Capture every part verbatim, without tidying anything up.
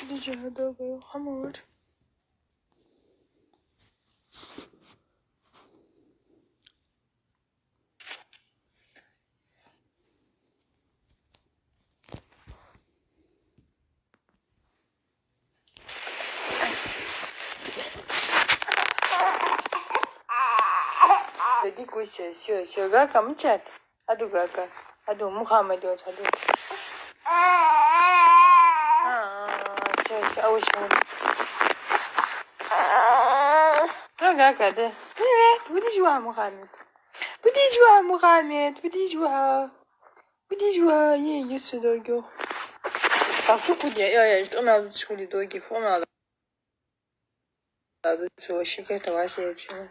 Дижа хьадоагӀа, хамар. Дика, всё, всё, всё, Гака, мичад? Аду, Гака. Аду, Мухаммад йоц, аду. А, всё, всё, а уж вон. Ну, Гака, да. Привет, будешь ваха, Мухаммад? Будешь ваха, Мухаммад? Будешь ваха? Будешь ваха? Е, е, сюда, ё. Так, тут куда? Я, я, что у меня тут школе доги, фу, надо. Ладно, всё, вообще какая-то Вася, я чего?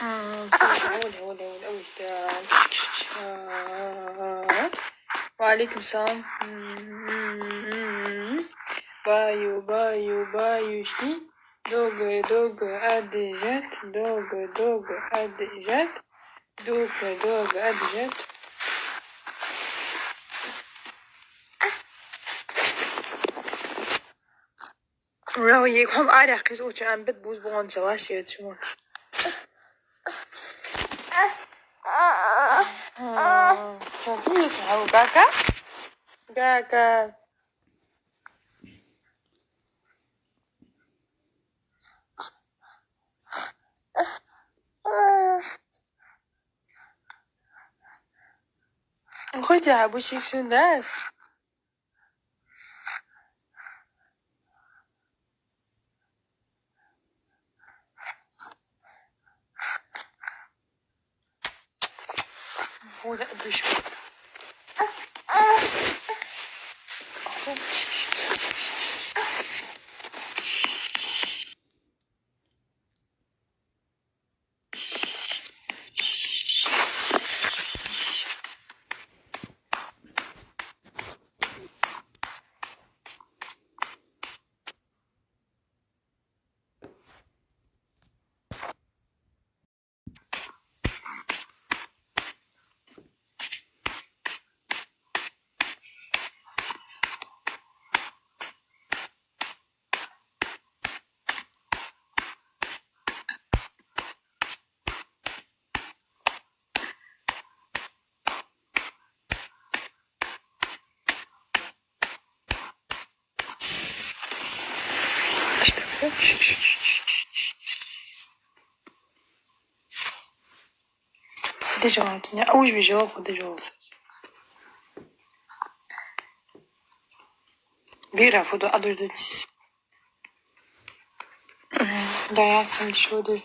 М, Оля, Оля, Оля, Оля, да. А, ва алейкум салам. М, баю, баю, баю, ши. Долго, долго обижать, долго, долго обижать, долго, долго обижать. Вау, е хӀама арахь кхиз уча ам бит буз богон чаваш ед чмо. Гака? Гака? Хоть я обычных сюндас. Оля, дыши. Хьо дежавала, дунен, а уж вежавала, хьо дежавала. Бера фу ду, а дуж дутис. Да, я цун шо дут.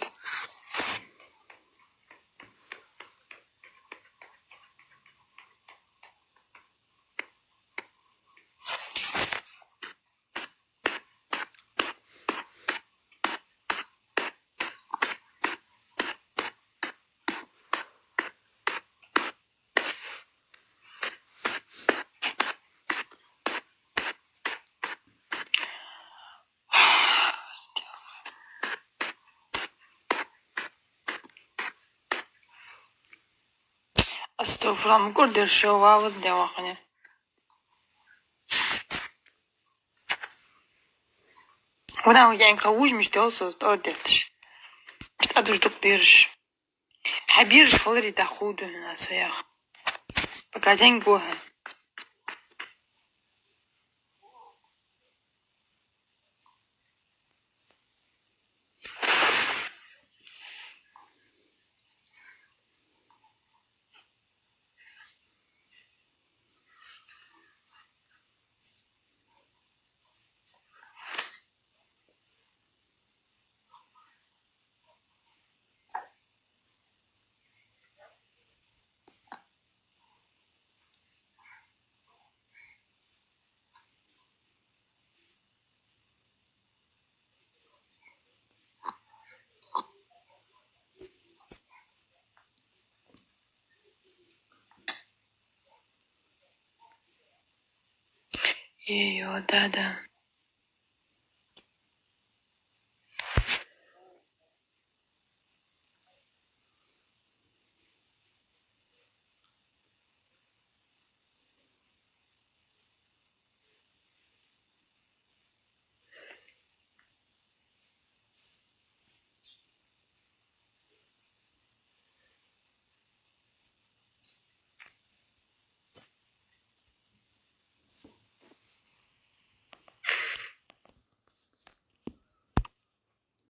Астагфируллах, мукъур дер шо ва ваз де вахане. Вона ян кавуж миш дел со тор детш. Мишта душ дук берш. Хьа берш халари да худу на соях. Пока день гоха. Е, йо, да, да.